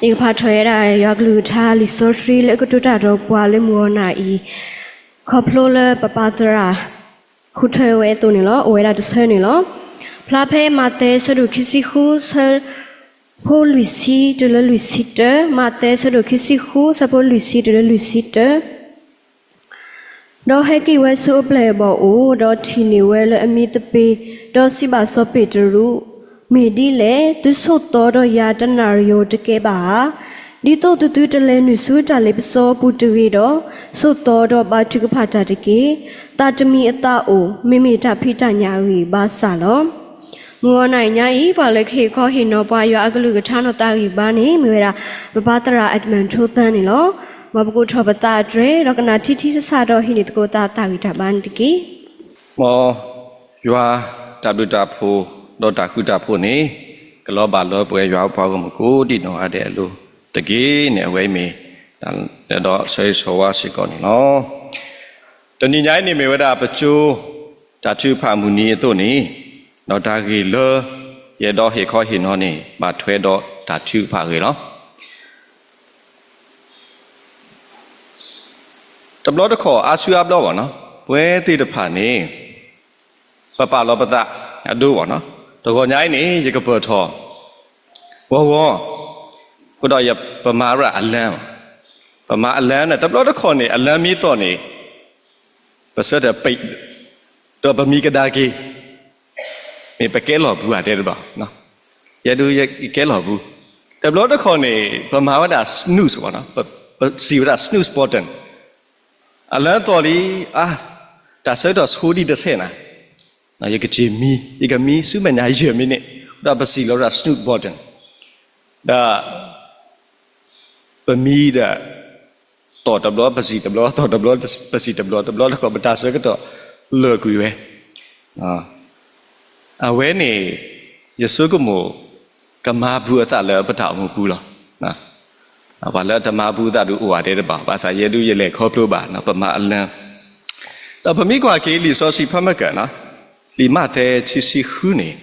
ယကဖးထီၣ်ဝဲဒၣ်ယွၤကလုၢ်ကထါလံာ်စီဆှံလၢအကတိၤတၢ်ဒီးပှၤလၢမုၢ်ဂီၤနၤအံၤ, ခီဖျိလၢပပၢ်သရၣ် ဃုထၢဝဲအသိးန့ၣ်လီၤ. အိၣ်ဝဲဒၣ်တဆၢန့ၣ်လီၤ. ဖျါဖဲမးသဲအဆၢဒိၣ်ခံဆံဃု ဆၢဖိလွံၢ်ဆံတုၤလၢလွံၢ်ဆံတၢ, မးသဲအဆၢဒိၣ်ခံဆံဃု ဆၢဖိလွံၢ်ဆံတုၤလၢလွံၢ်ဆံတၢ ဒီးဟဲက့ၤဝဲဆူအပျဲၢ်အဘီၣ်အအိၣ်, ဒီးထံၣ်န့ၢ်ဝဲလၢအမံသပ့ၤ, ဒီးစံးဘၣ်စီၤပ့းတရူး, မ့ၢ်ဒ်လဲၣ်, သုဆိးသီဒီးယၤတနၣ်ရံၣ်ဧိၤတကဲဘၣ်ဧါ. ဒ်သိးသုသုတလဲၤနုာ်ဆူတၢ်လ့ပစီအပူၤတဂ့ၤဒီး, ဆိးသီဒီးဘါထုကဖၣ်တၢ်တက့ၢ်. သးတမံၤအသးအိၣ်, မ့မ့ၢ်တၢ်ဖံးတၢ်ညၣ်အဂံၢ်ဘါစၢ်လီၤ. မုၢ်ဂီၤနၤအံၤညါအံၤ ပှၤလၢကဟ့ၣ်ခီဟ့ၣ်နီၤပှၤယွၤအကလုၢ်ကထါနီၢ်သးဂံၢ်ဘါန့ၣ် မ့ၢ်ဝဲဒၣ် ပပၢ်သရၣ် Edmund ထိသၢန့ၣ်လီၤ. မ်ပကိးထီၣ်ပသးအတြဲၤ ဒီးကနၣ်ထံထံဆးဆးဒီးဟံးန့ၢ်သကိးသးသးဂံၢ်တၢ်ဘါန့ၣ်တက့ၢ်. မ်ယွၤတၢ်ဘျုးတၢ်ဖှိၣ် ဒီးတၢ်ဃူတၢ်ဖိးန့ၣ် ကလီၤဘၣ်လၢပဝဲယွၤပှၤဂီၢ်မုၢ်ကိးဒံးနီၢ်ဂၤဒဲးအလိၤတက့ၢ်န့ၣ် အဝဲအံၤမ့ၢ် ဒီးဆၢဂ့ၤဆၢဝါစ့ၢ်ကီးန့ၣ်လီၤ. တနံၤညါအံၤန့ၣ်မ့ၢ်ဝဲဒၣ်ပကၠိ တၢ်ထုကဖၣ်မုၢ်နံၤအသိးန့ၣ်, ဒီးတၢ်ဂ့ၢ်လၢ ယအဲၣ်ဒိးဟ့ၣ်ခီဟ့ၣ်နီၤန့ၣ် ဘၣ်ထွဲဒီးတၢ်ထုကဖၣ်အဂ့ၢ်လီၤ. တဘျီတခီၣ်အါစုအါဘျီဘၣ်နီၤ, ပဝဲသ့ၣ်တဖၣ်န့ၣ် ပပာ်လီၤပသးအဒိဘၣ်နီၤ, တဂီၤညါအံၤန့ၣ် ယကပၢၢ်ထီၣ် ဂီၤဂီၤ, အဃိဒီးပမၤဝဲဒၣ် alarm, ပမၤ alarm န့ၣ် တဘျီတခီၣ်န့ၣ် alarm မ့ၢ်သီၣ်န့ၣ် ပဆၢထၢၣ်ပံး, ဒီးပမံကဒါက့ၤ, မ့ၢ်ပကဲလီၤပူၤဧါတဲတဘၣ်, ယဲဒၣ်ယကဲလီၤပူၤ, တဘျီတခီၣ်န့ၣ် ပမၤဝဲဒၣ် snooze ဘၣ်နီၤ, ပစံးဝဲဒၣ် snooze button, alarm သီၣ်လံ, အါ, တၢ်ဆၢကတီၢ်ဆိဒံးတဆဲးနၤ, ယကက့ၤမံ, ယကမံဆူမဲာ်ညါယဲၢ်မံးနံး, ဒီးပစံးလီၤဝဲဒၣ် snooze button, ဒီး ပမံဒီး သီၣ်တဘျီပစံးတဘျီ, သီၣ်တဘျီပစံးတဘျီ, တဘျီတခီၣ်ပတၢ်ဆၢကတီၢ်လၢာ်ကွံာ်ဝဲ, အဝဲန့ၣ် ယဆိကမိၣ် ကမၤပူၤအသးလၢပတၢ်အိၣ်မူပူၤလီၤ. ပှၤလၢတမၤပူၤအသးဒုးအိၣ်ဧါတဲတဘၣ်, ဘၣ်ဆၣ်ယဲဒၣ်ယလဲၤခီဖျိဘၣ် ပမၤ alarm, ဒီးပမ့ၢ်ကွၢ်က့ၤလံာ်စီဆှံဖးမကၢၢ်, လံာ်မးသဲခံဆံဃုန့ၣ်,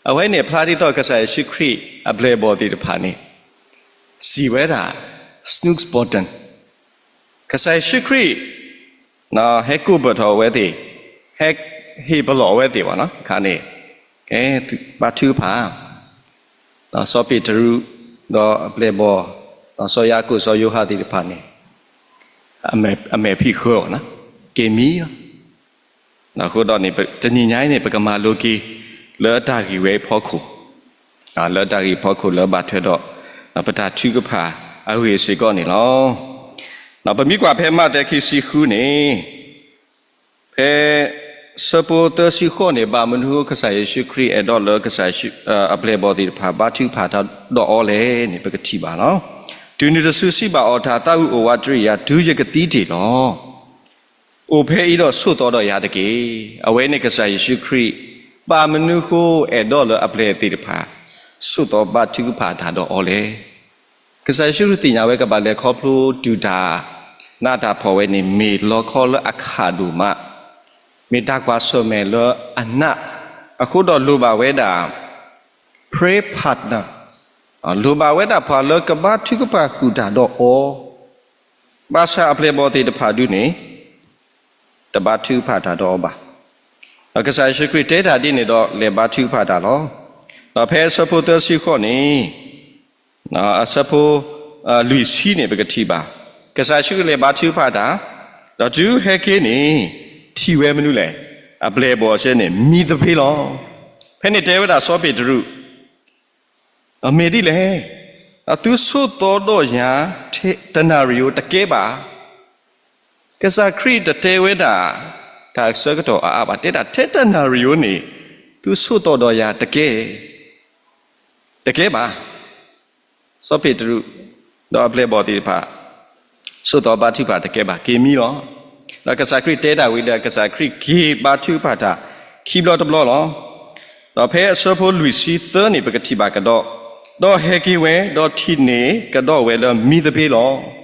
အဝဲန့ၣ်ဖျါဒ်သိးကစၢ်ယ့ၣ်ၡူးခရံာ်အပျဲၢ်အဘီၣ်သ့ၣ်တဖၣ်န့ၣ် စံးဝဲဒၣ် snooze button, ကစၢ်ယ့ၣ်ၡူးခရံာ် ဟဲကိးဘၢၣ်ထီၣ်အဝဲသ့ၣ်, ဟဲဟ့ၣ်ပလီၢ်အဝဲသ့ၣ်ဘၣ်နီၤ, ခါန့ၣ် ကဲ ဘါထုကဖၣ်, စီၤပ့းတရူး, ဒီးအပျဲၢ်အဘီၣ်, ဒီးစီၤယၤကိာ် စီၤယိၤဟၣ်သ့ၣ်တဖၣ်န့ၣ် အမဲာ်ဖံးဃၢအီၤ, က့ၤမံလီၤ. အဃိဒီးန့ၣ် တနံၤညါအံၤန့ၣ် ပကမၤလိက့ၤ လၢတၢ်ဂ့ၢ်ဝဲအဖီခိၣ်, လၢတၢ်ဂ့ၢ်အဖီခိၣ်လၢဘၣ်ထွဲဒီး ပတၢ်ထုကဖၣ်အဂ့ၢ်စ့ၢ်ကီးန့ၣ်လီၤ. ပမ့ၢ်ကွၢ်ဖဲမးသဲခံဆံဃုန့ၣ်, ဖဲဆၢဖိသၢဆံဃိးန့ၣ် ဘၣ်မနုၤအဃိကစၢ်ယ့ၣ်ၡူးခရံာ်အဲၣ်ဒိးလၢကစၢ်ယ့ၣ်ၡူး အပျဲၢ်အဘီၣ်သ့ၣ်တဖၣ် ဘါထုကဖၣ်တၢ်ဒီးအီၤလဲၣ်န့ၣ် ပကထံၣ်ဘၣ်လီၤ. တုၤနုၤတစုစံးဘၣ်အီၤ တၢ်သးဝံၣ်အိၣ်ဝးတရံးယၤ တုၤယကသံတ့ၢ်လီၤ. အိၣ်ဖဲအံၤဒီးဆိးသီဒီးယၤတက့ၢ်. အဝဲန့ၣ်ကစၢ်ယ့ၣ်ၡူးခရံာ် ဘၣ်မနုၤဃိအဲၣ်ဒိးလၢအပျဲၢ်သ့ၣ်တဖၣ် ဆိးသီဘါထုကဖၣ်တၢ်ဒီးအီၤလဲၣ်. ကစၢ်ယ့ၣ်ၡူးခရံာ်သ့ၣ်ညါဝဲ ကဘၣ်လဲၤခီဖျိတုၤတၢ်နးတၢ်ဖှီၣ်ဝဲန့ၣ် မ့ၢ်လီခီလၢအခးဒိၣ်မး, မ့ၢ်တၢ်ကွၢ်ဆၢၣ်မဲာ်လၢအနး, အဃိဒီးလိၣ်ဘၣ်ဝဲဒၣ် prayer partner, လိၣ်ဘၣ်ဝဲဒၣ်ပှၤလၢကဘါထုကဖၣ်ဃုာ်တၢ်ဒီးအီၤ, ဘၣ်ဆၣ်အပျဲၢ်အဘီၣ်သ့ၣ်တဖၣ်ဒုန့ၣ် တဘါထုကဖၣ်တၢ်ဒီးအီၤဘၣ်. ဒီးကစၢ်ယ့ၣ်ၡူးခရံာ်တဲတၢ်ဒ်န့ၣ်ဒီး လဲၤဘါထုကဖၣ်တၢ်လီၤ. ဒီးဖဲအဆၢဖိသၢဆံဃိးန့ၣ်, အဆၢဖိ လွံၢ်ဆံန့ၣ် ပကထံၣ်ဘၣ်, ကစၢ်ယ့ၣ်ၡူးခရံာ်လဲၤဘါထုကဖၣ်တၢ်, ဒီးတုၤဟဲက့ၤန့ၣ် ထံၣ်ဝဲမနုၤလဲၣ်, အပျဲၢ်အဘီၣ်အဆၢန့ၣ် မံသပ့ၤလီၤ. ဖဲန့ၣ်တဲဝဲဒၣ်စီၤပ့းတရူး, မ့ၢ်ဒ်လဲၣ်, သုဆိးသီဒီးယၤ တနၣ်ရံၣ်ဧိၤတကဲဘၣ်. ကစၢ်ခရံာ်တတဲဝဲဒၣ် တၢ်ဆၢကတီၢ်အါအါဘၣ်, တဲဒၣ်ထဲတနၣ်ရံၣ်ဧိၤန့ၣ် သုဆိးသီဒီးယၤတကဲ, တကဲဘၣ်. စီၤပ့းတရူး ဒီးအပျဲၢ်အဘီၣ်သ့ၣ်တဖၣ် ဆိးသီဘါထုကဖၣ်တကဲဘၣ်, က့ၤမံလီၤ. ဒီးကစၢ်ခရံာ်တဲတၢ်ဝံၤဒီး ကစၢ်ခရံာ်က့ၤဘါထုကဖၣ်တၢ် ခံဘျီတဘျီလီၤ. ဒီးဖဲအဆၢဖိလွံၢ်ဆံသၢန့ၣ် ပကထံၣ်ဘၣ်ကဒီး, ဒီးဟဲက့ၤဝဲ, ဒီးထံၣ်န့ၢ်ကဒီးဝဲလၢမံသပ့ၤလီၤ.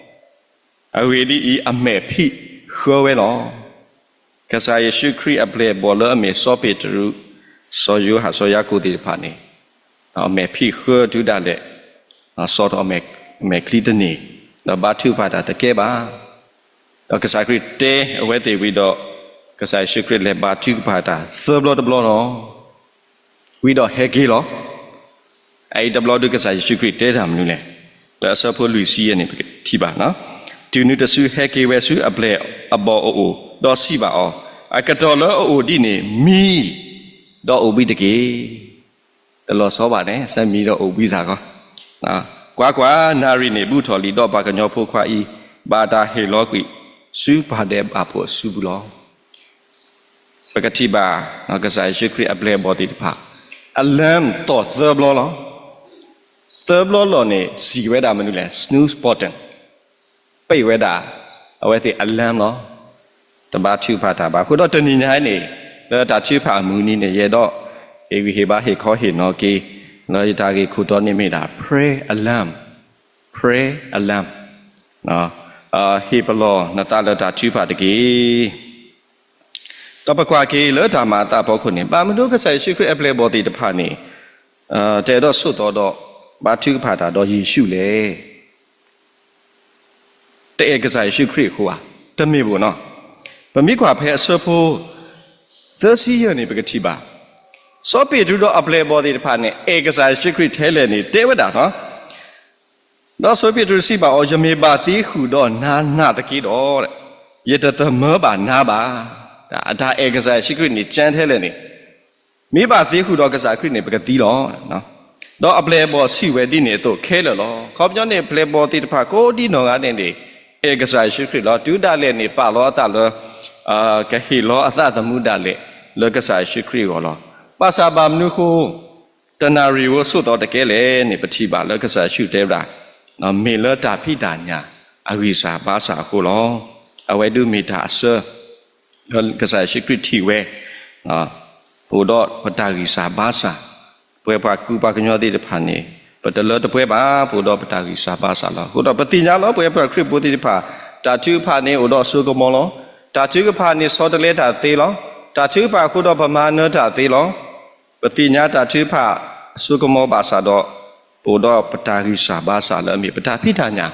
အဂ့ၢ်ဒ်အံၤ, အမဲာ်ဖံးဃၢဝဲလီၤ. ကစၢ်ယ့ၣ်ၡူးခရံာ်အပျဲၢ်အဘီၣ်လၢအမ့ၢ်စီၤပ့းတရူး, စီၤယိၤဟၣ်, စီၤယၤကိာ်သ့ၣ်တဖၣ်န့ၣ်, အမဲာ်ဖံးဃၢတုၤဒၣ်လဲာ်, စီၤထီၣ်အမဲာ် မဲာ်ချံတန့ၢ်, ဒီးဘါထုကဖၣ်တၢ်တကဲဘၣ်. ဒီးကစၢ်ခရံာ်တဲအဝဲသ့ၣ်ဝံၤဒီး, ကစၢ်ယ့ၣ်ၡူးခရံာ်လဲၤဘါထုကဖၣ်တၢ်သၢဘျီတဘျီလီၤ. ဝံၤဒီးဟဲက့ၤလီၤ. အအံၤတဘျီဒုးကစၢ်ယ့ၣ်ၡူးခရံာ်တဲတၢ်မနုၤလဲၣ်. လၢအဆၢဖိလွံၢ်ဆံယဲၢ်န့ၣ် ပကထံၣ်ဘၣ်, တုၤနုၤတစုဟဲက့ၤဝဲဆူအပျဲၢ်အဘီၣ်အအိၣ်, ဒီးစံးဘၣ်အီၤ, အကတီၢ်လၢအအိၣ်ဒံးန့ၣ်မံ, ဒီးအိၣ်ဘှံးတက့ၢ်. တလီၤဆီဘၣ်န့ၣ် ဆၢမံဒီးအိၣ်ဘှံးစ့ၢ်ကီး. ကွၢ်ကွၢ်, နၣ်ရံၣ်န့ၣ်ဘူးထီၣ်လံ, ဒီးပှၤကညီဖိခွါအံၤ ဘၣ်တၢ်ဟ့ၣ်လီၤကွံာ်ဆူပှၤဒဲးဘးဖိအစုပူၤလီၤ. ပကထံၣ်ဘၣ် ကစၢ်ယ့ၣ်ၡူးခရံာ်အပျဲၢ်အဘီၣ်သ့ၣ်တဖၣ် alarm သီၣ်သၢဘျီလီၤ. သၢဘျီလီၢ်န့ၣ် စံၣ်ဝဲဒၣ်မနုၤလဲၣ်, snooze button, ပ့ၢ်ဝဲဒၣ် အဝဲသ့ၣ် alarm လီၤ. တဘါထုကဖၣ်တၢ်ဘၣ်. အဃိဒီးတနံၤညါအံၤန့ၣ် လၢတၢ်ထုကဖၣ်အမုၢ်နံၤန့ၣ် ယအဲၣ်ဒိး ဟ့ၣ်ဂံၢ်ဟ့ၣ်ဘါ ဟ့ၣ်ခီဟ့ၣ်နီၤက့ၤ လၢယတၢ်ဂ့ၢ်ခိၣ်တီန့ၣ်မ့ၢ်ဒၣ် prayer alarm, prayer alarm, ဟ့ၣ်ပလီၢ်နသးလၢတၢ်ထုကဖၣ်တက့ၢ်. ဒီးပကွၢ်က့ၤလၢတၢ်မၤအသးအဖီခိၣ်န့ၣ် ဘၣ်မနုၤကစၢ်ယ့ၣ်ၡူးခရံာ်အပျဲၢ်အဘီၣ်သ့ၣ်တဖၣ်န့ၣ် တအဲၣ်ဒိးဆိးသီဒီး ဘါထုကဖၣ်တၢ်ဒီးယ့ၣ်ၡူးလဲၣ်. တအဲၣ်ကစၢ်ယ့ၣ်ၡူးခရံာ်အဃိဧါ, တမ့ၢ်ဘၣ်နီၤ. ပမ့ၢ်ကွၢ်ဖဲအဆၢဖိ သၢဆံယဲၢ်န့ၣ် ပကထံၣ်ဘၣ်, စီၤပ့းတရူးဒီးအပျဲၢ်အဘီၣ်သ့ၣ်တဖၣ်န့ၣ် အဲၣ်ကစၢ်ယ့ၣ်ၡူးခရံာ်ထဲလဲၣ်န့ၣ် တဲဝဲဒၣ်နီၤ. ဒီးစီၤပ့းတရူးစံးဘၣ်အီၤ, ယမ့ၢ်ဘၣ်သံဃုာ်ဒီးနၤနာ်သက့ဒီး, ယတသမၢဘၣ်နၤဘၣ်. အတၢ်အဲၣ်ကစၢ်ယ့ၣ်ၡူးခရံာ်န့ၣ် ကၠၢထဲလဲၣ်န့ၣ် မ့ၢ်ဘၣ်သံဃုာ်ဒီးကစၢ်ခရံာ်န့ၣ် ပကသံလီၤ. ဒီးအပျဲၢ်အဘီၣ်စံးဝဲဒ်န့ၣ်အသိးခဲလၢာ်လီၤ. ခီပညီန့ၣ် ပျဲၢ်ဘီၣ်သ့ၣ်တဖၣ်ကိးဒ်နီၢ်ဂၤန့ၣ်န့ၣ် အဲၣ်ကစၢ်ယ့ၣ်ၡူးခရံာ်လီၤ. တုၤဒၣ်လဲာ်န့ၣ် ပာ်လီၤအသးလၢ ကဟ့ၣ်လီၤအသးသမူဒၣ်လဲာ် လၢကစၢ်ယ့ၣ်ၡူးခရံာ်အဂီၢ်လီၤ. ဘၣ်ဆၣ်ဘၣ်မနုၤအဃိ တနၣ်ရံၣ်ဧိၤဆိးသီတကဲလဲၣ်န့ၣ် ပထံၣ်ဘၣ်လၢကစၢ်ယ့ၣ်ၡူးတဲဝဲဒၣ်, မ့ၢ်လၢတၢ်ဖံးတၢ်ညၣ်အဂံၢ်စၢ်ဘါစၢ်အဃိလီၤ. အဝဲဒၣ်မ့ၢ်တၢ်အဆၢ လၢကစၢ်ယ့ၣ်ၡူးခရံာ်ထံၣ်ဝဲ ပအိၣ်ဒီးပတၢ်ဂံၢ်စၢ်ဘါစၢ်, ပဝဲပှၤကူပှၤကညီသ့ၣ်တဖၣ်န့ၣ် ပတလၢတပှဲၤဘၣ် ပအိၣ်ဒီးပတၢ်ဂံၢ်စၢ်ဘါစၢ်လီၤ. အဃိဒီးပသ့ၣ်ညါလီၤ ပဝဲပှၤခရံာ်ဖိသ့ၣ်တဖၣ် တၢ်ထုကဖၣ်န့ၣ်အိၣ်ဒီးအစိကမီၤလီၤ. တၢ်ထုကဖၣ်န့ၣ်ဆီတလဲတၢ်သ့လီၤ. တၢ်ထုကဖၣ်အဃိဒီးပမၤနၢၤတၢ်သ့လီၤ. ပသ့ၣ်ညါတၢ်ထုကဖၣ်အစိကမီၤဘၣ်ဆၣ်ဒီး ပအိၣ်ဒီးပတၢ်ဂံၢ်စၢ်ဘါစၢ်လၢအမ့ၢ်ပတၢ်ဖံးတၢ်ညၣ်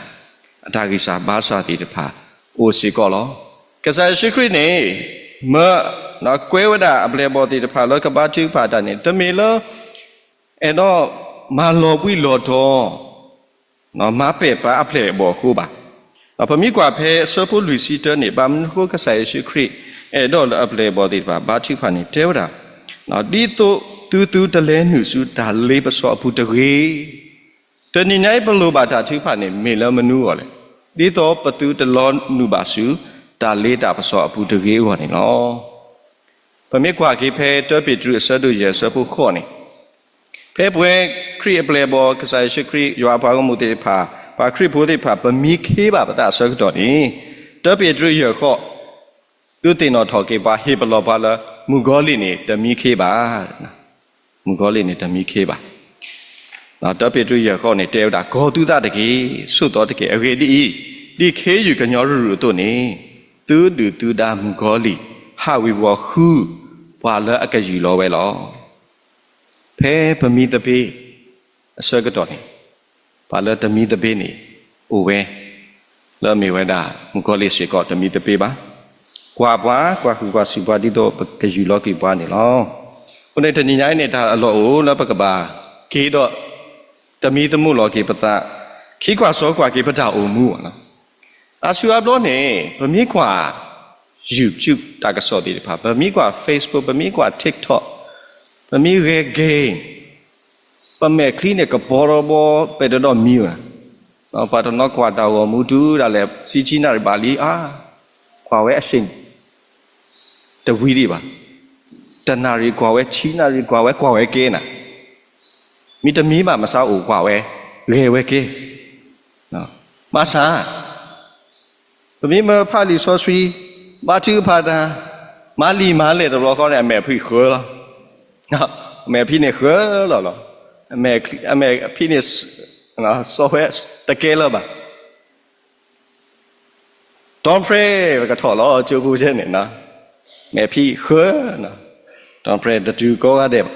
အတၢ်ဂံၢ်စၢ်ဘါစၢ်သ့ၣ်တဖၣ်အိၣ်စ့ၢ်ကီးလီၤ. ကစၢ်ယ့ၣ်ၡူးခရံာ်န့ၣ် မၢ ကွဲဝဲဒၣ်အပျဲၢ်အဘီၣ်သ့ၣ်တဖၣ်လၢကဘါထုကဖၣ်တၢ်န့ၣ် တမ့ၢ်လၢ အဲၣ်ဒိးမၤလီၤဘှံးလီၤတီၤ မၤပဲာ်ပာ်အပျဲၢ်အဘီၣ်အဃိဘၣ်. ပမ့ၢ်ကွၢ်ဖဲအဆၢဖိလွံၢ်ဆံတၢန့ၣ် ဘၣ်မနုၤအဃိကစၢ်ယ့ၣ်ၡူးခရံာ် အဲၣ်ဒိးလၢအပျဲၢ်အဘီၣ်သ့ၣ်တဖၣ်ဘါထုကဖၣ်န့ၣ် တဲဝဲဒၣ်, ဒ်သိးသုသုတလဲၤနုာ်ဆူတၢ်လ့ပစီအပူၤတဂ့ၤ. တနံၤညါအံၤပလိၣ်ဘၣ်တၢ်ထုကဖၣ်န့ၣ် မ့ၢ်လၢမနုၤအဂီၢ်လဲၣ်. ဒ်သိးပသုတလီၤနုာ်ဘၣ်ဆူ တၢ်လ့တၢ်ပစီအပူၤတဂ့ၤအဂီၢ်န့ၣ်လီၤ. ပမ့ၢ်ကွၢ်က့ၤဖဲတၢပ့းတရူးအဆၢဒိၣ်ယဲၢ်အဆၢဖိဃိးန့ၣ်, ဖဲပဝဲခရံာ်အပျဲၢ်အဘီၣ် ကစၢ်ယ့ၣ်ၡူးခရံာ် ယွၤအပှၤဂီၢ်မုၢ်သ့ၣ်တဖၣ် ပှၤခရံာ်ဖိသ့ၣ်တဖၣ် ပမံခ့ဘၣ်ပသးအဆၢကတီၢ်န့ၣ်, တၢပ့းတရူးယဲၢ်ဃိး ဒုးသ့ၣ်နီၣ်ထီၣ်က့ၤပှၤ ဟ့ၣ်ပလီၢ်ပှၤလၢ မုၣ်ကီၤလံၢ်န့ၣ် တမံခ့ဘၣ်. မုၣ်ကီၤလံၢ်န့ၣ်တမံခ့ဘၣ်. တၢပ့းတရူးယဲၢ်ဃိးန့ၣ် တဲဝဲဒၣ်, ကီၤသုသးတက့ၢ်, ဆိးသီတက့ၢ်. အဂ့ၢ်ဒ်အံၤ, ဒ်ခ့ယုၢ်ကညီရုၢ်ရုၢ်အသိးန့ၣ်, သုဒုၣ်သုဒါမုၣ်ကီၤလံၢ် ဟးဝံၤဝီၤဃု ပှၤလၢအကယူၢ်လီၤဝဲလီၤ. ဖဲပမံသပ့ၤအဆၢကတီၢ်န့ၣ်, ပှၤလၢတမံသပ့ၤန့ၣ် အိၣ်ဝဲ, လၢအမ့ၢ်ဝဲဒၣ် မုၣ်ကီၤလံၢ်စ့ၢ်ကီးတမံသပ့ၤဘၣ်. ကွၢ်ပှၤ, ကွၢ်ဃုာ်ကွၢ်စူၢ်ပှၤ ဒ်သိးပကယူၢ်လီၤကွံာ်ပှၤန့ၣ်လီၤ. အဃိန့ၣ် တနံၤညါအံၤန့ၣ် တၢ်အလီၢ်အိၣ်လၢပကဘၣ်က့ၤဒီး တမံသမူလီၤက့ၤပသး, ခံကွၢ်စီကွၢ်က့ၤပတၢ်အိၣ်မူလီၤ. အါစုအါဘျီန့ၣ် ပမ့ၢ်ကွၢ် YouTube တၢ်ကစီၣ်သ့ၣ်တဖၣ်, ပမ့ၢ်ကွၢ် Facebook, ပမ့ၢ်ကွၢ် TikTok, ပမ့ၢ်ဂဲၤ game, ပမဲာ်ချံန့ၣ်ကပီၤထီဘီ ပဲာ်တဒီးမံဧါ. ပှၤတနီၤကွၢ်တၢ်ဂီၤမူတုၤဒၣ်လဲာ် ဆံဆံနၣ်ရံၣ်ဘၣ်လံ, အါ, ကွၢ်ဝဲအဆ့ၣ် တဝံၤဒံးဘၣ်. တနၣ်ရံၣ်ကွၢ်ဝဲ, ဆံနၣ်ရံၣ်ကွၢ်ဝဲ, ကွၢ်ဝဲကဲနၤ. မ့တမ့ၢ်ဘၣ်မဆါအိၣ်ကွၢ်ဝဲ, ဂဲၤဝဲကဲ. ဘၣ်ဆၣ် ပမ့ၢ်မၢဖးလံာ်စီဆှံ, ဘါထုကဖၣ်တၢ်, မၤလံာ်မၤလဲၢ်တဘျီဃီန့ၣ် အမဲာ်ဖံးဃၢလီၤ. အမဲာ်ဖံးန့ၣ်ဃၢလီၤလီၤ. အမဲာ်ဖံးန့ၣ် စီဝဲတကဲလၢၤဘၣ်. တီဖရဲ ပကထီၣ်လီၤကၠိဖိဆဲန့ၣ်, မဲာ်ဖံးဃၢ, တီဖရဲတတုၤကိးဂၤဒဲးဘၣ်.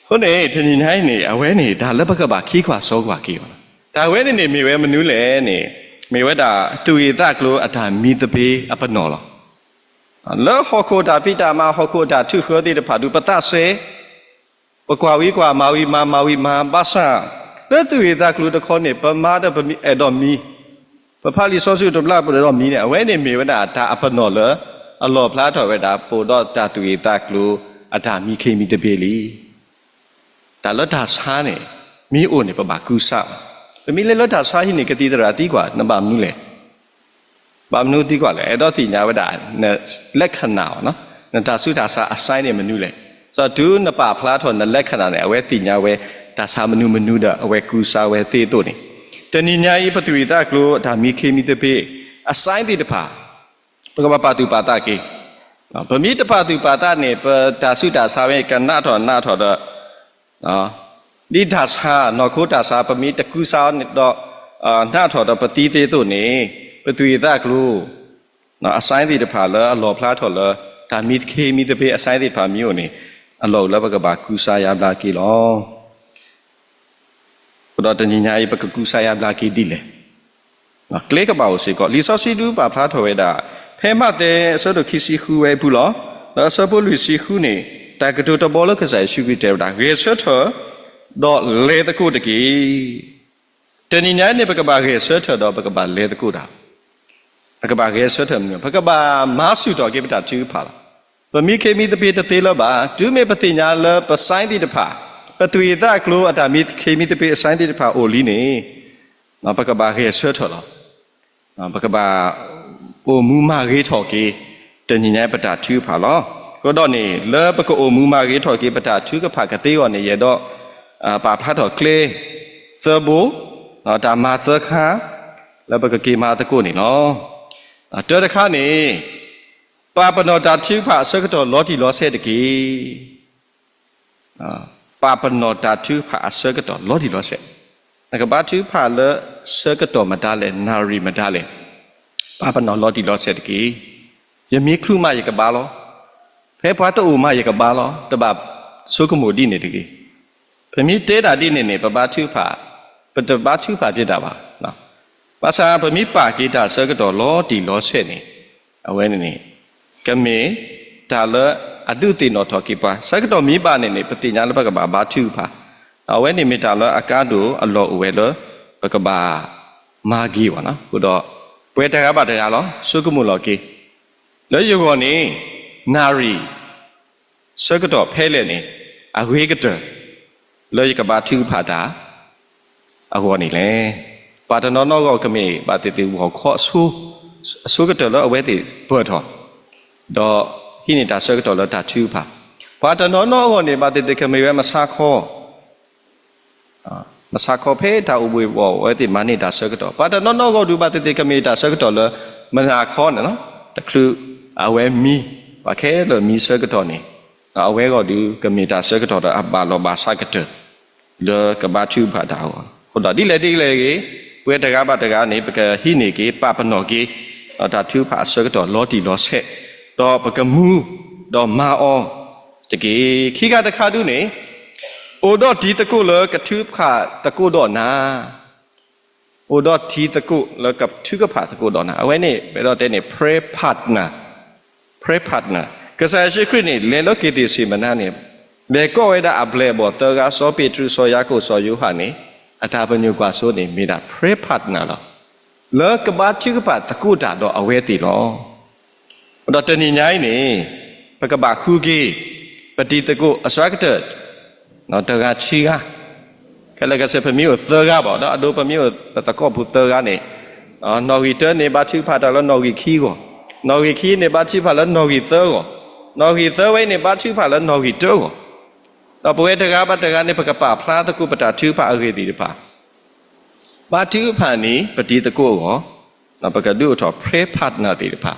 အဃိန့ၣ် တနံၤညါအံၤန့ၣ် အဝဲန့ၣ် တၢ်လၢပကဘၣ်ခံကွၢ်စီကွၢ်က့ၤအီၤလီၤ. တၢ်ဝဲန့ၣ်န့ၣ် မ့ၢ်ဝဲမနုၤလဲၣ်န့ၣ်, မ့ၢ်ဝဲဒၣ်သူၣ်ဂ့ၢ်သးကျိၤအတၢ်မံသပ့ၤအပနီၣ်လီၤ. လၢဟီၣ်ခိၣ်တၢ်ဖံးတၢ်မၤ ဟီၣ်ခိၣ်အတၢ်ထုးဃၢသ့ၣ်တဖၣ်ဒုး ပသးစဲ ပကွၢ်ဝံၤကွၢ် မၤဝံၤမၤ မၤဝံၤမၤ ဘၣ်ဆၣ် လၢသူၣ်ဂ့ၢ်သးကျိၤတခီန့ၣ် ပမၤဒီးပအဲၣ်ဒိးမံ, ပဖးလံာ်စီဆှံတဘျီ ပအဲၣ်ဒိးမံန့ၣ် အဝဲန့ၣ်မ့ၢ်ဝဲဒၣ်တၢ်အပနီၣ်လၢ အလီၣ်ဖျါထီၣ်ဝဲဒၣ် ပအိၣ်ဒီးတၢ်သူၣ်ဂ့ၢ်သးကျိၤအတၢ်မံခ့မံသပ့ၤလံ. တၢ်လၢတၢ်ဆါန့ၣ် မ့ၢ်အိၣ်န့ၣ် ပဘၣ်ကူစါ, ပမ့ၢ်လဲၤလၢတၢ်ဆါဟံၣ်န့ၣ် ကသံၣ်သရၣ်သံကွၢ် နဘၣ်မနုၤလဲၣ်, ဘၣ်မနုၤသံကွၢ်လဲၣ်, အဲၣ်ဒိးသ့ၣ်ညါဝဲဒၣ် နလက္ခဏာ နတၢ်ဆူးတၢ်ဆါအ sign န့ၣ်မနုၤလဲၣ်. စီၤတုၤနပာ်ဖျါထီၣ်နလက္ခဏာန့ၣ် အဝဲသ့ၣ်ညါဝဲ တၢ်ဆါမနုၤမနုၤဒီး အဝဲကူစါဝဲသ့အသိးန့ၣ်, တနံၤညါအံၤ ပသူၣ်ဂ့ၢ်သးကျိၤတၢ်မံခ့မံသပ့ၤ အ sign သ့ၣ်တဖၣ် ပကဘၣ်ပာ်သူၣ်ပာ်သးက့ၤ, ပမ့ၢ်တပာ်သူၣ်ပာ်သးန့ၣ် ပတၢ်ဆူးတၢ်ဆါဝဲကနးထီၣ်နးထီၣ်ဒီး ဒ်တၢ်ဆါ နီၢ်ခိတၢ်ဆါ ပမ့ၢ်တကူစါဒီး နးထီၣ်ဒီးပသံသ့အသိးန့ၣ်, ပသူၣ်ဂ့ၢ်သးကျိၤ အ sign သ့ၣ်တဖၣ်လၢအလီၣ်ဖျါထီၣ်လၢ တၢ်မံခ့မံသပ့ၤအ sign သ့ၣ်တဖၣ်မ့ၢ်အိၣ်န့ၣ်, အလီၢ်အိၣ်လၢပကဘၣ်ကူစါယါဘျါက့ၤလီၤ. အဃိဒီးတနံၤညါအံၤ ပကကူစါယါဘျါက့ၤဒ်လဲၣ်. ကျဲကဘၣ်အိၣ်စ့ၢ်ကီး လံာ်စီဆှံဒုးပာ်ဖျါထီၣ်ဝဲဒၣ် ဖဲမးသဲအဆၢဒိၣ်ခံဆံဃုဝဲအပူၤလီၤ. ဒီးအဆၢဖိလွံၢ်ဆံဃုန့ၣ်, တၢ်ကတိၤတဘီလၢကစၢ်ယ့ၣ်ၡူးခရံာ်တဲဝဲဒၣ် ဂဲၤဆၢထၢၣ် ဒီးလဲၤသကိးတက့ၢ်. တနံၤညါအံၤန့ၣ် ပကဘၣ်ဂဲၤဆၢထၢၣ်ဒီးပကဘၣ်လဲၤသကိးတၢ် ပကဘၣ်ဂဲၤဆၢထၢၣ်မနုၤ, ပကဘၣ်မၤဆူၣ်ထီၣ်က့ၤပတၢ်ထုကဖၣ်လီၤ. ပမံခ့မံသပ့ၤတသ့လၢၤဘၣ်. တုၤမ့ၢ်ပသ့ၣ်ညါလၢပ sign သ့ၣ်တဖၣ်, ပသူၣ်ဂ့ၢ်သးကျိၤအတၢ်မံခ့မံသပ့ၤအ sign သ့ၣ်တဖၣ်အိၣ်လံန့ၣ်, ပကဘၣ်ဂဲၤဆၢထၢၣ်လီၤ. ပကဘၣ်အိၣ်မူမၤဂ့ၤထီၣ်က့ၤ တနံၤညါပတၢ်ထုကဖၣ်လီၤ. အဃိဒီးန့ၣ် လၢပကအိၣ်မူမၤဂ့ၤထီၣ်က့ၤပတၢ်ထုကဖၣ်ကသ့အဂီၢ်န့ၣ် ယအဲၣ်ဒိး ပာ်ဖျါထီၣ်ကျဲ သၢဘိ, တၢ်မၤသၢခါ လၢပကက့ၤမၤသကိးန့ၣ်လီၤ. တၢတခါန့ၣ်, ပာ်ပနီၣ်တၢ်ထုကဖၣ်အဆၢကတီၢ်လီၤတံၢ်လီၤဆဲးတက့ၢ်. ပာ်ပနီၣ်တၢ်ထုကဖၣ်အဆၢကတီၢ်လီၤတံၢ်လီၤဆဲး, နကဘါထုကဖၣ်လၢဆၢကတီၢ်မတၤလဲၣ် နၣ်ရံၣ်မတၤလဲၣ်, ပာ်ပနီၣ်လီၤတံၢ်လီၤဆဲးတက့ၢ်. ယမ့ၢ်ချုးမးယကဘါလီၤ, ဖဲပှၤတအိၣ်မးယကဘါလီၤ, တဘၣ်ဆိကမိၣ်ဒ်န့ၣ်တဂ့ၤ. ပမ့ၢ်တဲဒၣ်ဒ်န့ၣ်န့ၣ် ပဘါထုကဖၣ်, ပတဘါထုကဖၣ်ပျဲတၢ်ဘၣ်. ဘၣ်ဆၣ်ပမ့ၢ်ပာ်က့ၤတၢ်ဆၢကတီၢ်လီၤတံၢ်လီၤဆဲးန့ၣ်, အဝဲန့ၣ်န့ၣ် ကမ့ၢ်တၢ်လၢအဒုးသ့ၣ်နီၣ်ထီၣ်က့ၤပှၤ, ဆၢကတီၢ်မ့ၢ်ဘၣ်န့ၣ်န့ၣ် ပသ့ၣ်ညါလၢပကဘၣ်ဘါထုကဖၣ်, အဝဲန့ၣ်မ့ၢ်တၢ်လၢအကါဒိၣ်အလီၢ်အိၣ်ဝဲလၢ ပကဘၣ်မၤဂ့ၤဘၣ်နီၤ. အဃိဒီး ပဝဲတဂၤဘၣ်တဂၤလီၤ ဆိကမိၣ်လီၤက့ၤ, လၢယဂီၢ်န့ၣ် နၣ်ရံၣ် ဆၢကတီၢ်ဖဲလဲၣ်န့ၣ် အဂ့ၤကတၢၢ် လၢယကဘါထုကဖၣ်တၢ် အဂီၢ်န့ၣ်လဲၣ်. ပှၤတနီၤနီၤအဂီၢ်ကမ့ၢ်ဘၣ်သ့ၣ်သ့ၣ်ဂီၤခီအဆိ, အဆိကတၢၢ်လၢအဝဲသ့ၣ်ပၢၢ်ထီၣ်, ဒီးဟံးန့ၢ်တၢ်ဆၢကတီၢ်လၢတၢ်ထုကဖၣ်. ပှၤတနီၤနီၤအဂီၢ်န့ၣ် ဘၣ်သ့ၣ်သ့ၣ်ကမ့ၢ်ဝဲမဆါခီ မဆါခီဖဲတၢ်အိၣ်ဘှံးဘှီၣ်အဝဲသ့ၣ်မၤန့ၢ်တၢ်ဆၢကတီၢ်. ပှၤတနီၤနီၤအဂီၢ်ဒုး ဘၣ်သ့ၣ်သ့ၣ်ကမ့ၢ်တၢ်ဆၢကတီၢ်လၢ မုၢ်နၤခီန့ၣ်လီၤ. တချုးအဝဲမံ, ပှၤခဲလၢာ်မံဆၢကတီၢ်န့ၣ်, အဝဲအဂီၢ်ဒုး ကမ့ၢ်တၢ်ဆၢကတီၢ်ဒီးအဘၣ်လီၤဘၣ်ဆးကတၢၢ် လၢကဘါထုကဖၣ်တၢ်အဂီၢ်. အဃိဒီးဒ်လဲၣ်ဒ်လဲၣ်ဂ့ၤ, ပဝဲတဂၤဘၣ်တဂၤန့ၣ် ပကဟံးန့ၢ်က့ၤ ပာ်ပနီၣ်က့ၤ ဒီးတၢ်ထုကဖၣ်အဆၢကတီၢ်လီၤတံၢ်လီၤဆဲး, ဒီးပကမူ ဒီးမၤအီၤတက့ၢ်. ခံခါတခါဒုးန့ၣ်, အိၣ်ဒီးတံၤသကိးလၢကထုကဖၣ်သကိးဒီးနၤ, အိၣ်ဒီးတံၤသကိးလၢကထုကဖၣ်သကိးဒီးနၤ, အဝဲန့ၣ် ပအဲၣ်ဒိးတဲန့ၣ် prayer partner, prayer partner. ကစၢ်ယ့ၣ်ၡူးခရံာ်န့ၣ် လဲၤလၢက့ၤသ့ၣ်စံးမနၤန့ၣ်, လဲၤကိးဝဲဒၣ်အဘျဲၣ်အဘီၣ်သၢဂၤ, စီၤပ့းတရူး, စီၤယၤကိာ်, စီၤယိၤဟၣ်န့ၣ်, အတၢ်ပညိၣ်ကွၢ်စိန့ၣ် မ့ၢ်ဒၣ် prayer partner လီၤ. လၢကဘါထုကဖၣ်သကိးတၢ်ဒီးအဝဲသ့ၣ်လီၤ. ဒီးတနံၤညါအံၤန့ၣ်, ပကဘၣ်ဃုက့ၤ ပတံၤသကိးအစှၤကတၢၢ် တဂၤခံဂၤ, ခဲလၢာ်ခဲဆ့ ပမ့ၢ်အိၣ်သၢဂၤဘၣ်, ဒီးအဒိ ပမ့ၢ်အိၣ်ပသကိးဖိသၢဂၤန့ၣ်, နီၣ်ဂံၢ်တၢန့ၣ် ဘါထုကဖၣ်တၢ်လၢနီၣ်ဂံၢ်ခံအဂီၢ်, နီၣ်ဂံၢ်ခံန့ၣ် ဘါထုကဖၣ်လၢနီၣ်ဂံၢ်သၢအဂီၢ်, နီၣ်ဂံၢ်သၢဝဲအံၤန့ၣ် ဘါထုကဖၣ်လၢနီၣ်ဂံၢ်တၢအဂီၢ်. ဒီးပဝဲတဂၤဘၣ်တဂၤန့ၣ် ပကပာ်ဖျါသကိးပတၢ်ထုကဖၣ်အဂ့ၢ်သ့ၣ်တဖၣ် ဘါထုကဖၣ်န့ၣ် ပတံၤသကိးအဂီၢ်, ပကဒုးအိၣ်ထီၣ် prayer partner သ့ၣ်တဖၣ်,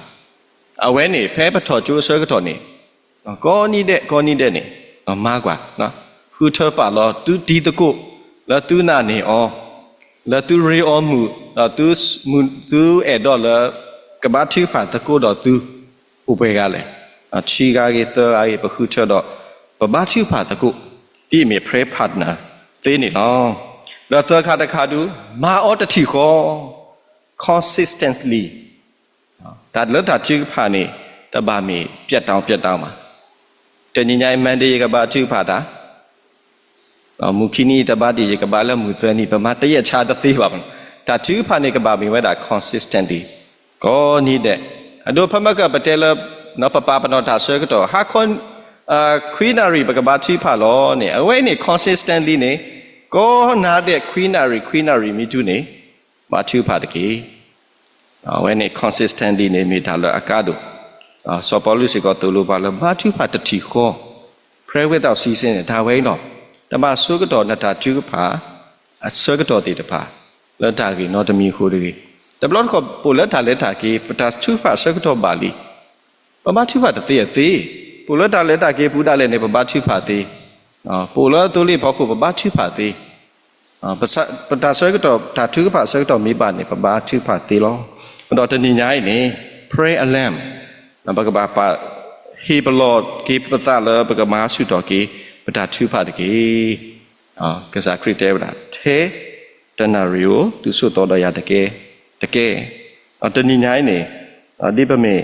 အဝဲန့ၣ် ဖဲပထီၣ်ကၠိအဆၢကတီၢ်န့ၣ်, ကိးနံၤဒဲး ကိးနံၤဒဲးန့ၣ် မၤကွၢ်, ဃုထၢပာ်လီၤသုတံၤသကိး လၢသုနာ်န့ၢ်အီၤ, လၢသုရ့အီၤမုာ်, ဒီးသုအဲၣ်ဒိးလၢ ကဘါထုကဖၣ်သကိးဒီးသု အိၣ်ပှဲၤဂၤလဲၣ်. ခံဂၤဂ့ၤ သၢဂၤဂ့ၤ ပဃုထၢဒီး ပဘါထုကဖၣ်သကိး, ဒ်အမ့ၢ် prayer partner သ့န့ၣ်လီၤ. ဒီးသၢခါတခါဒုး မၤအီၤတထံၣ်ဃီ, consistently. တၢ်လၢတၢ်ထုကဖၣ်န့ၣ် တဘၣ်မ့ၢ်ပျက်တောင်ပျက်တောင်ဘၣ်. တနံၤညါအံၤ Monday ယကဘါထုကဖၣ်တၢ်, မုၢ်ခံနံၤအံၤ တဘါဒံး ယကဘါလၢမုၢ်သၢနံၤ ပမၤတယဲၢ်ဆါတသ့ဘၣ်. တၢ်ထုကဖၣ်န့ၣ် ကဘၣ်မ့ၢ်ဝဲဒၣ် consistently ကိးနံၤဒဲး. အဒိ ဖဲမ့ၢ်ကပတဲလၢ ပပာ်ပနီၣ်တၢ်ဆၢကတီၢ် ဟါခီ ခွံနၣ်ရံၣ် ပကဘါထုကဖၣ်လီၤန့ၣ် အဝဲအံၤန့ၣ် consistently န့ၣ် ကိးနၤဒဲး ခွံနၣ်ရံၣ် ခွံနၣ်ရံၣ်မ့ၢ်တုၤန့ၣ် ဘါထုကဖၣ်တက့ၢ်. အဝဲန့ၣ် consistently န့ၣ် မ့ၢ်တၢ်လၢအကါဒိၣ်. စီၤပီလူးစ့ၢ်ကီးသိၣ်လိပှၤလၢ ဘါထုကဖၣ်တထံၣ်ဃီ, pray without ceasing န့ၣ် တၢ်ဝဲအံၤလီၤ. တဘၣ်ဆိကတီၢ်နတၢ်ထုကဖၣ် အဆၢကတီၢ်သ့ၣ်တဖၣ် လၢတၢ်ဂ့ၢ်နီတမံၤအဃိတဂ့ၤ. တဘျီတခီၣ် ပိာ်လၢတၢ်လဲၤတၢ်က့ၤ ပတၢ်ထုကဖၣ်အဆၢကတီၢ်ဘၣ်လံ ပဘါထုကဖၣ်တသ့အသ့. ပိာ်လၢတၢ်လဲၤတၢ်က့ၤပူၤဒၣ်လဲာ်န့ၣ် ပဘါထုကဖၣ်သ့. ပိာ်လၢသိလ့ၣ်ဖီခိၣ် ပဘါထုကဖၣ်သ့. ပတၢ်ဆၢကတီၢ် တၢ်ထုကဖၣ်အဆၢကတီၢ်မ့ၢ်ဘၣ်န့ၣ် ပဘါထုကဖၣ်သ့လီၤ. ဒီးတနံၤညါအံၤန့ၣ် prayer alarm ပကဘၣ်ပာ် ဟ့ၣ်ပလီၢ်က့ၤပသးလၢပကမၤဆူၣ်ထီၣ်က့ၤ ပတၢ်ထုကဖၣ်တက့ၢ်. ကစၢ်ခရံာ်တဲဝဲဒၣ် ထဲတနၣ်ရံၣ်ဧိၤ သုဆိးသီဒီးယၤတကဲ တကဲ. တနံၤညါအံၤန့ၣ် ဒ်ပမ့ၢ်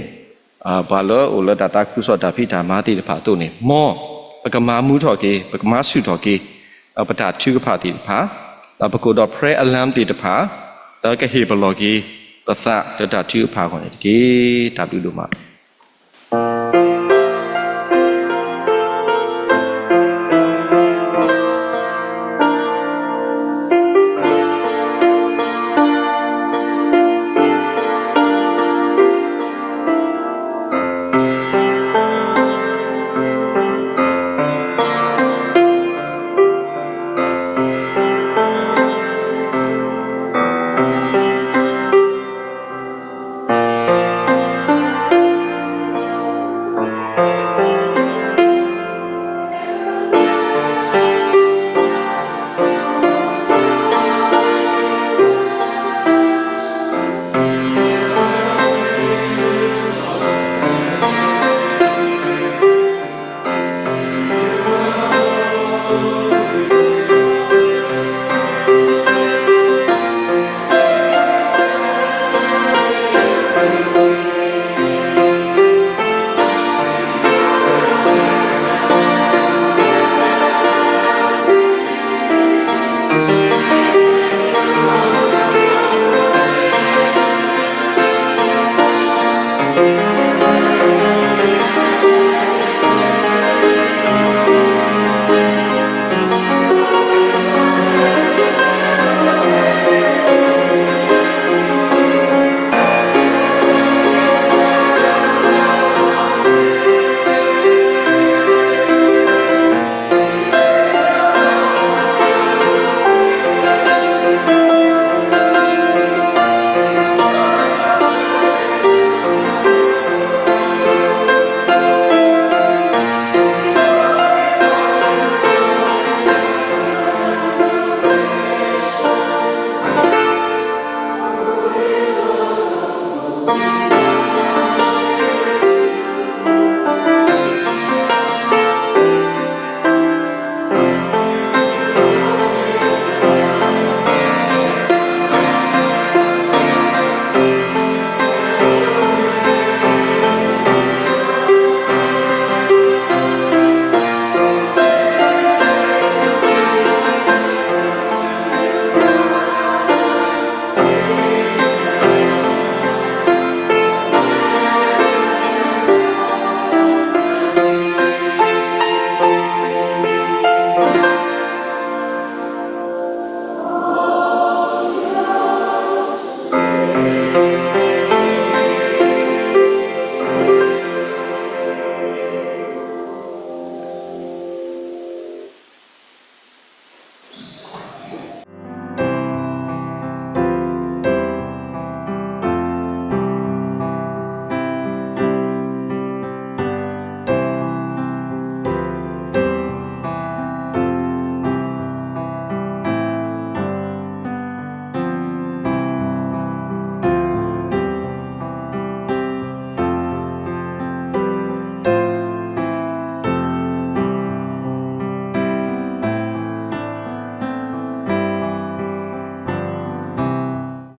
ပှၤလၢအအိၣ်လၢတၢ်သးခုကစီၣ်တၢ်ဖံးတၢ်မၤသ့ၣ်တဖၣ်အသိးန့ၣ် မ်ပကမၤမူထီၣ်က့ၤ ပကမၤဆူၣ်ထီၣ်က့ၤ ပတၢ်ထုကဖၣ်သ့ၣ်တဖၣ်, ဒီးပကအိၣ်ဒီး prayer alarm သ့ၣ်တဖၣ်, ဒီးကဟ့ၣ်ပလီၢ်က့ၤ ပသးလၢတၢ်ထုကဖၣ်အဂီၢ်န့ၣ်တက့ၢ်. တၢ်ဘျုးဒိၣ်မးလီၤ.